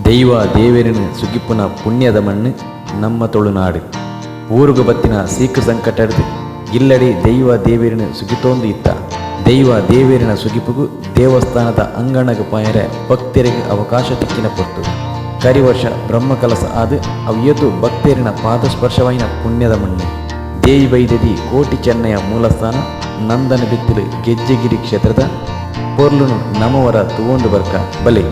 ದೈವ ದೇವೆರೆನ್ ಸುಗಿಪುನ ಪುಣ್ಯದ ಮಣ್ಣ್ ನಮ್ಮ ತುಳುನಾಡ್. ಊರುಗು ಬತ್ತಿನ ಸೀಕ್ ಸಂಕಟಡ್ದ್ ಇಲ್ಲಡೆ ದೈವ ದೇವೆರೆನ್ ಸುಗಿತೊಂದು ಇತ್ತ. ದೈವ ದೇವೆರೆನ ಸುಗಿಪುಗು ದೇವಸ್ಥಾನದ ಅಂಗಣಗ್ ಪೋಯೆರೆ ಭಕ್ತೆರೆಗ್ ಅವಕಾಶ ತಿಕ್ಕಿನ ಪೊರ್ತು. ಕರಿ ವರ್ಷ ಬ್ರಹ್ಮಕಲಸ ಆದ್ ಅವ್ವೇತೋ ಭಕ್ತೆರೆನ ಪಾದಸ್ಪರ್ಶವಾಯಿನ ಪುಣ್ಯದ ಮಣ್ಣ್. ದೇಯಿ ಬೈದೆದಿ ಕೋಟಿ ಚೆನ್ನಯ ಮೂಲಸ್ಥಾನ ನಂದನಬಿತ್ತಿಲು ಗೆಜ್ಜೆಗಿರಿ ಕ್ಷೇತ್ರದ ಪೊರ್ಲುನು ನಮ ಒರ ತೂವೊಂದು ಬರ್ಕ ಬಲೆ.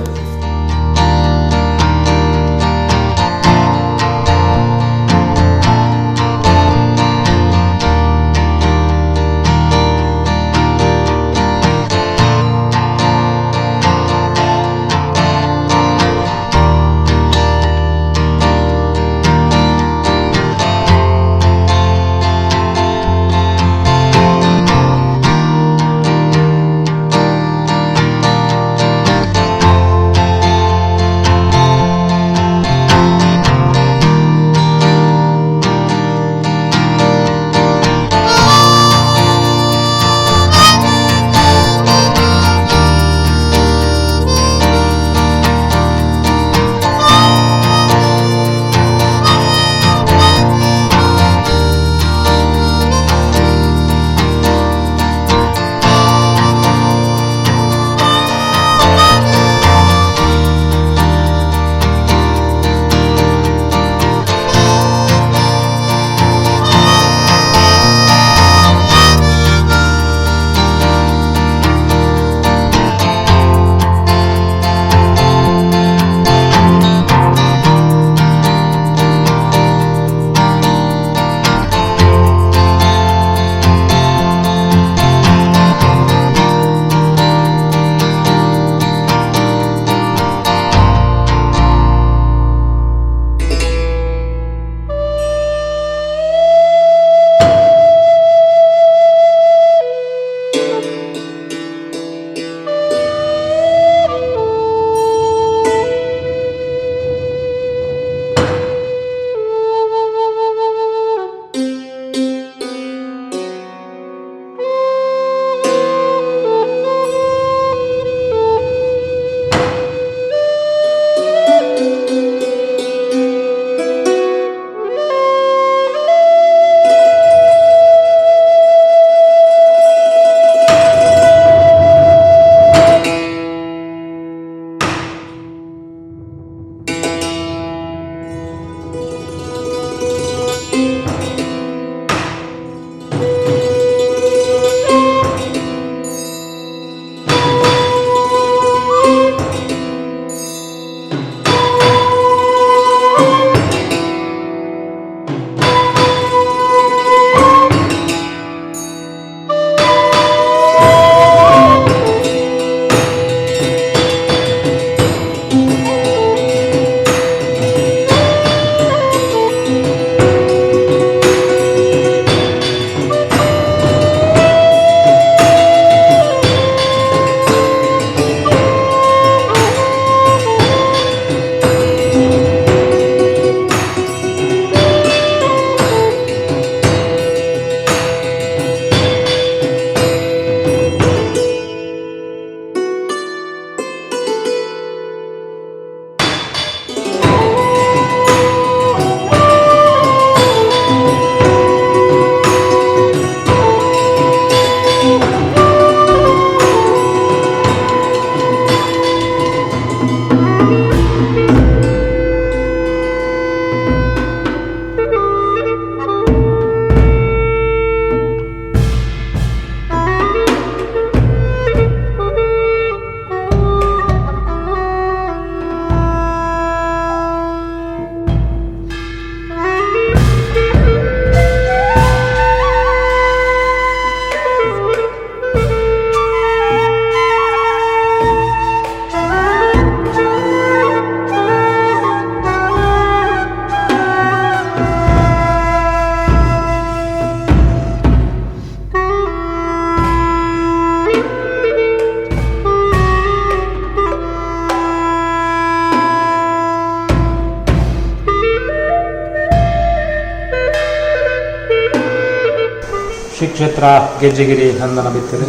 ಶ್ರೀ ಕ್ಷೇತ್ರ ಗೆಜ್ಜೆಗಿರಿ ನಂದನ ಬಿತ್ತರು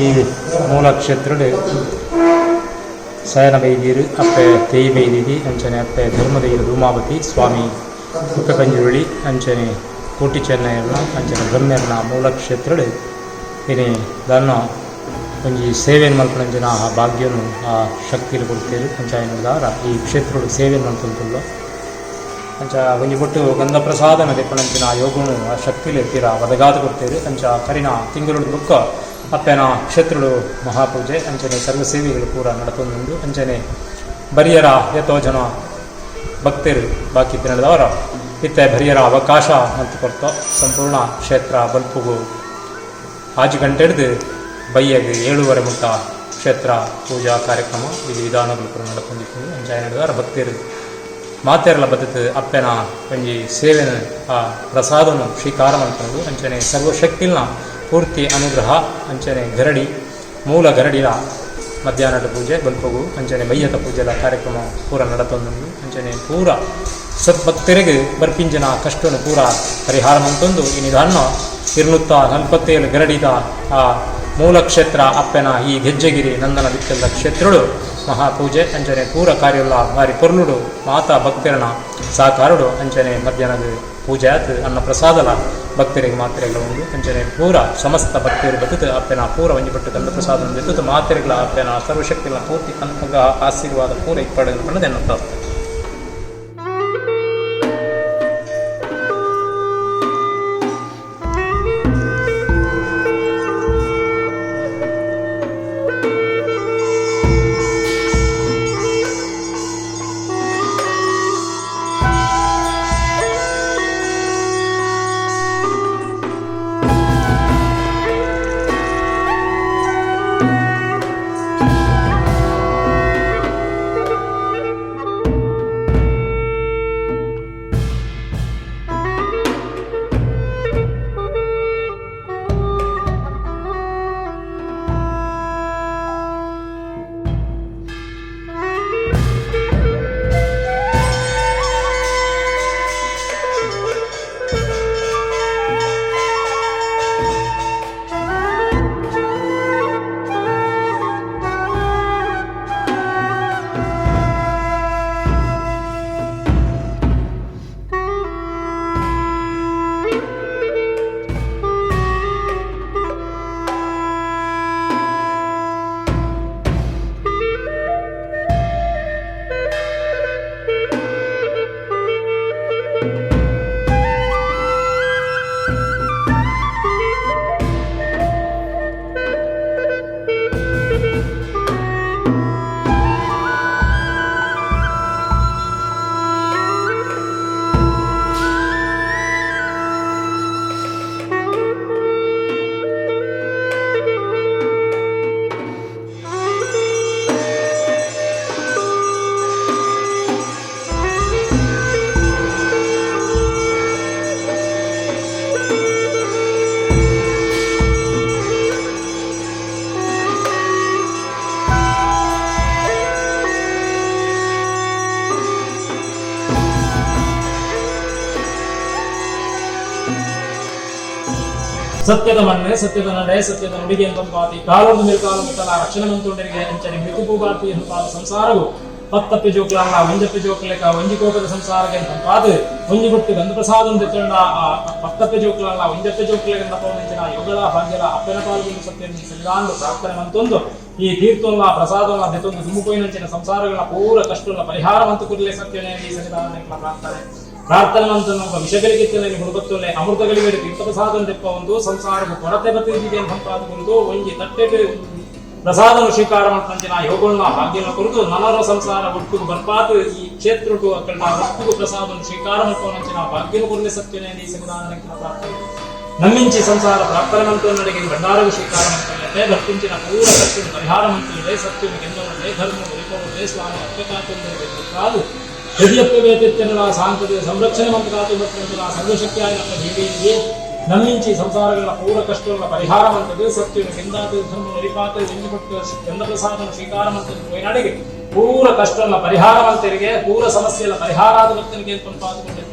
ಈ ಮೂಲ ಕ್ಷೇತ್ರಡ್ ಶಯನ ಬೈದೀರು ಅಪ್ಪೆ ತೇಯಿ ಬೈದೀದಿ ಅಂಚನೆ ಅಪ್ಪೆ ಧರ್ಮದೈರ ಧೂಮಾವತಿ ಸ್ವಾಮಿ ಕುಪ್ಪೆ ಪಂಜುರುಳಿ ಅಂಚನೆ ಕೋಟಿ ಚೆನ್ನಯ್ಯನ ಅಂಚನೆ ಬ್ರಹ್ಮೆರ್ನ ಮೂಲ ಕ್ಷೇತ್ರಡು ಇನಿ ದಾನ್ನ ಒಂಜಿ ಸೇವೆನ್ ಮಲ್ಪುನಂಚಿನ ಆ ಭಾಗ್ಯನು ಆ ಶಕ್ತಿಲು ಕೊಡ್ತೇವೆ. ಅಂಚಾಯಿನದಾರ ಈ ಕ್ಷೇತ್ರಡು ಸೇವೆನ್ ಮಲ್ತೊಂದುಲ್ಲ. ಅಂಚ ಒಂಜಿ ಬೊಟ್ಟು ಗಂಧ ಪ್ರಸಾದನ ದೆಪ್ಪುನಂಚಿನ ಯೋಗನು ಆ ಶಕ್ತಿಲು ತೀರ ಒದಗಾದ್ ಕೊಡ್ತೇವೆ. ಅಂಚ ಕರಿನ ತಿಂಗಳು ಬೊಕ್ಕ ಅಪ್ಪೆನ ಕ್ಷೇತ್ರಡು ಮಹಾಪೂಜೆ ಅಂಚನೆ ಸರ್ವ ಸೇವೆಗಳು ಪೂರ ನಡತೊಂದುಂಡು. ಅಂಚನೆ ಬರಿಯರ ಏತೋ ಜನ ಭಕ್ತರು ಬಾಕಿ ದಿನದವರ ಇತ್ತೆ ಬರಿಯರ ಅವಕಾಶ ಮಲ್ತ್ ಕೊರ್ತ. ಸಂಪೂರ್ಣ ಕ್ಷೇತ್ರ ಬಲ್ಪುಗು 6 ಗಂಟೆಡ್ದು ಬಯ್ಯಗ್ 7:30 ಮುಟ್ಟ ಕ್ಷೇತ್ರ ಪೂಜಾ ಕಾರ್ಯಕ್ರಮ ವಿಧಿ ವಿಧಾನಗಳು ಪೂರ ನಡತೊಂದಿತ್ತು. ಅಂಚ ಭಕ್ತರು ಮಾತೆರ್ಲ ಬದ್ಧತೆ ಅಪ್ಪೆನ ಒಂಜಿ ಸೇವೆನ ಆ ಪ್ರಸಾದನು ಸ್ವೀಕಾರ ಮಲ್ಪೊಂಡು. ಅಂಚನೆ ಸರ್ವಶಕ್ತಿಲ್ನ ಪೂರ್ತಿ ಅನುಗ್ರಹ. ಅಂಚನೆ ಗರಡಿ ಮೂಲ ಗರಡಿಲ ಮಧ್ಯಾಹ್ನದ ಪೂಜೆ ಬಲ್ಪಗು ಅಂಚನೆ ಬಯ್ಯತ ಪೂಜೆಲ ಕಾರ್ಯಕ್ರಮ ಪೂರ ನಡತೊಂದುಂಡು. ಅಂಚನೆ ಪೂರ ಸದ್ಭಕ್ತರಿಗೆ ಬರ್ಪಿಂಜನ ಕಷ್ಟನು ಪೂರ ಪರಿಹಾರ ಮಂತೊಂದು ಈ ನಿಧಾನ 247 ಗರಡಿದ ಆ ಮೂಲ ಕ್ಷೇತ್ರ ಅಪ್ಪೆನ ಈ ಗೆಜ್ಜೆಗಿರಿ ನಂದನ ಬಿತ್ತಲ್ಲ ಕ್ಷೇತ್ರಡು ಮಹಾಪೂಜೆ ಅಂಚನೆ ಪೂರ ಕಾರ್ಯಲ್ಲ ಬಾರಿ ಪೊರ್ಲುಡು ಮಾತಾ ಭಕ್ತರನ ಸಹಕಾರುಡು. ಅಂಚನೆ ಮಧ್ಯಾಹ್ನದ ಪೂಜೆ ಆತು ಅನ್ನ ಪ್ರಸಾದಲ ಭಕ್ತರಿಗೆ ಮಾತ್ರೆಗಳ ಉಂಡು. ಅಂಚನೆ ಪೂರ ಸಮಸ್ತ ಭಕ್ತರು ಬದುಕು ಅಪ್ಪೆನ ಪೂರ ಒಂಜಿಪಟ್ಟು ಗಂಧ ಪ್ರಸಾದ ಜೊತೆ ಮಾತ್ರೆಗಳ ಅಪ್ಪೆನ ಸರ್ವಶಕ್ತಿಗಳ ಪೂರ್ತಿ ಅನುಗ್ರಹ ಆಶೀರ್ವಾದ ಪೂರ ಇಪ್ಪಡು ಪಂಡುದು ಎನ್ನ ಪ್ರಾರ್ಥನೆ. ಸತ್ಯದ ಮಣ್ಣೆ ಸತ್ಯದ ನಡೆ ಸತ್ಯದ ನುಡಿಗೆ ಎಂಬಂಪಾತಿ ಕಾಲೊಂದು ಮೇಲ್ಕಾಲು ಮುಟ್ಟಲ ರಕ್ಷಣೆ ಮಂತುಂಡರಿಗೆ. ಅಂಚನೆ ಮಿತುಪೂಬಾತಿ ಎಂಬಾದ ಸಂಸಾರವು ಪತ್ತಪ್ಪೆ ಜೋಕ್ಲಾಂಗ ಒಂಜಪ್ಪೆ ಜೋಕ್ಲೆಕ ಒಂಜಿ ಕೋಪದ ಸಂಸಾರಗೆ ತಂಪಾದ ಒಂಜಿ ಗುಟ್ಟು ಗಂಧ ಪ್ರಸಾದ ತೆತ್ತಂಡ ಆ ಪತ್ತಪ್ಪೆ ಜೋಕ್ಲಾಂಗ ಒಂಜಪ್ಪೆ ಜೋಕ್ಲೆಗ ಪೌನಂಚಿನ ಯೋಗಲ ಭಾಗ್ಯಲ ಅಪ್ಪೆನ ಪಾಲ್ಗೊಂಡು ಸತ್ಯ ಸನ್ನಿಧಾನ ಪ್ರಾರ್ಥನೆ ಮಂತೊಂದು ಈ ತೀರ್ಥೋಲ್ಲ ಪ್ರಸಾದೋಲ್ಲ ದೆತ್ತೊಂದು ದುಮ್ಮುಪೋಯಿನಂಚಿನ ಸಂಸಾರಗಳ ಪೂರ ಕಷ್ಟುಲ್ಲ ಪರಿಹಾರ ಮಂತು ಕುರ್ಲೆ ಸತ್ಯನೇ ಈ ಸನ್ನಿಧಾನ ಪ್ರಾರ್ಥನೆ ಪ್ರಾರ್ಥನೆ ಮಂತನ್ನು ವಿಷಗಳಿಗೆ ಹುಡುಕತ್ತೊಲ್ಲೆ ಅಮೃತಗಳಿಗೆ ತೀರ್ಥಪ್ರಸಾದ ತೆಪ್ಪ ಒಂದು ಸಂಸಾರವು ಕೊರತೆ ಬತ್ತಿದೆ ಸಂಪಾದಕೊಂಡು ಒಂಜಿ ತಟ್ಟೆಗೆ ಪ್ರಸಾದನು ಸ್ವೀಕಾರ ಮಾಡ್ತಂಚಿನ ಯೋಗನ್ನ ಭಾಗ್ಯನ ಕುರಿತು ನನರ ಸಂಸಾರ ಒಟ್ಟುಗು ಬರ್ಪಾತು ಈ ಕ್ಷೇತ್ರಟು ಅಕ್ಕಳ ಒಟ್ಟುಗು ಪ್ರಸಾದನು ಸ್ವೀಕಾರ ಮಾಡ್ಕೊಂಡಂಚಿನ ಭಾಗ್ಯನ ಕೊರಲೆ ಸತ್ಯನೇ ಈ ಸನ್ನಿಧಾನ ಪ್ರಾರ್ಥನೆ ನಮ್ಮಿಂಚಿ ಸಂಸಾರ ಪ್ರಾರ್ಥನೆ ಮಂತುವನ್ನಡೆಗೆ ಭಂಡಾರವು ಸ್ವೀಕಾರ ಮಾಡ್ಕೊಳ್ಳೆ ಭಕ್ತಿಂಚಿನ ಪೂರ ಕಷ್ಟನು ಪರಿಹಾರ ಮಂತುವೇ ಸತ್ಯನು ಗೆಲ್ಲುವುದೇ ಧರ್ಮ ಒಲಿಪುವುದೇ ಸ್ವಾಮಿ ಅಪ್ಪಕಾತುಂದರಿಗೆ ಕಾದು ಯದಿಯಪ್ಪವೇತೆತ್ತನಲ ಸಾಂತತೆ ಸಂರಕ್ಷಣೆ ಮಂತ್ರಾತು ಭಕ್ತಂತಲ ಸರ್ವಶಕ್ತಿಯಾಯ ದೇವಿಗೆ ನಮ್ಮಿಂಚಿ ಸಂಸಾರಗಳ ಪೂರ ಕಷ್ಟಗಳ ಪರಿಹಾರ ಮಂತದ್ದು ಸತ್ಯನು ಗೆಂದಾತು ಧರ್ಮ ಒಲಿಪಾತು ಎಂಜುಪಟ್ಟು ಗಂಧ ಪ್ರಸಾದನ ಸ್ವೀಕಾರ ಮಂತದ್ದು ಪೋಯಿನಡೆಗೆ ಪೂರ ಕಷ್ಟಗಳ ಪರಿಹಾರ ಮಂತರಿಗೆ ಪೂರ ಸಮಸ್ಯೆಗಳ ಪರಿಹಾರ ಆದ ಭಕ್ತನಿಗೆ ತಂಪಾದುಕೊಂಡೆ.